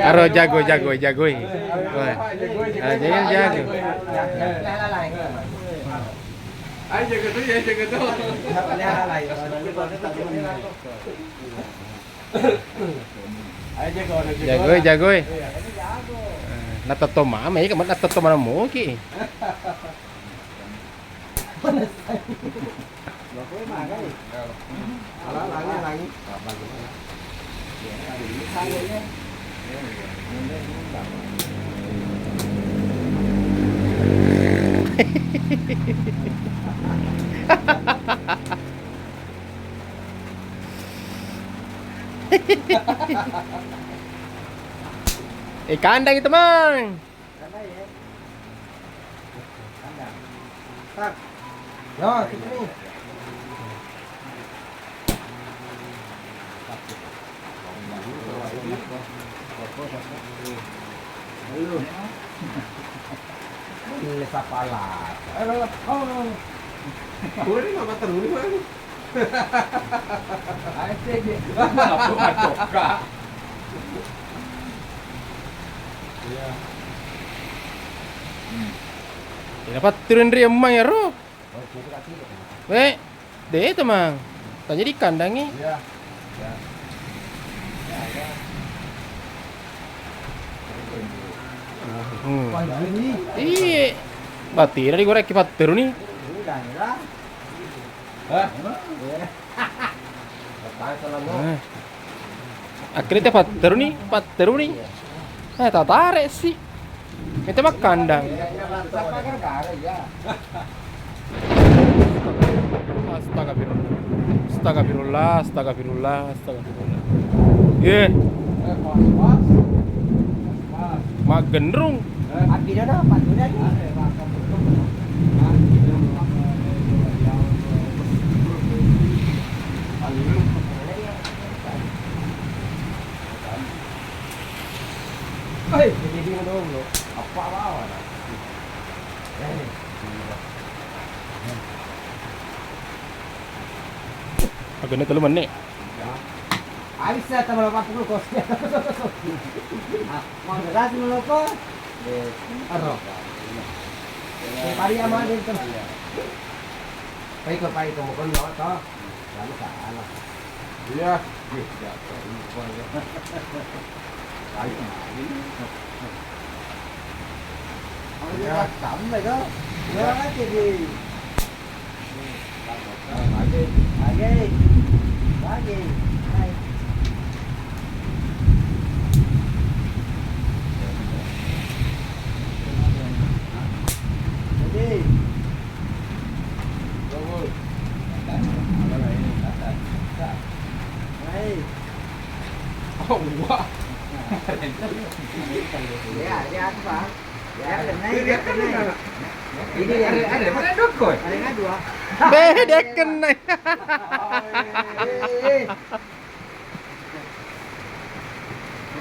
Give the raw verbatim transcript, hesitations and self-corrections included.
Aro jago, jago, jago. Wah. Ah, jangan jago. Ayo jago tuh, ya jago tuh. Jago, jago. Natatto mama, iya, kamu natatto mana muki. Eh, kandang itu, Mang. Yo, sini. Ayo. Ini sapala. Ayo, oh. Boleh nggak terus, Bang? Ayo, cek dia. Apa, Kak? Iya. Hmm. Kenapa turun ri emmang ya, Ro? Oh, itu kaki. Eh, deh itu, Mang. Tanya di kandangi. Iya. Iya. Hmm. Iya. Berarti tadi gua rek patteru nih. Hah? Eh. Akhirnya dia patteru nih, patteru nih. Eh, tak tarik sih. Itu mah kandang. Astagfirullah. Astagfirullah, astagfirullah, astagfirullah. Ye. Maggenrung. Hei, jadi dulu. Apa lawan? Agana telu menit. Habis ya, teman empat puluh kos. Mau kasih meloko? Aro. Pari ama dia itu. Pai ko, pai ko, mau kono to. Lalu salah. Iya. Iya, iya. Lain, lain. Oh, iya, kamu lagi. Iya. Iya, lagi di. Lagi, lagi, lagi. Hai. Jadi, Beh, dia kena.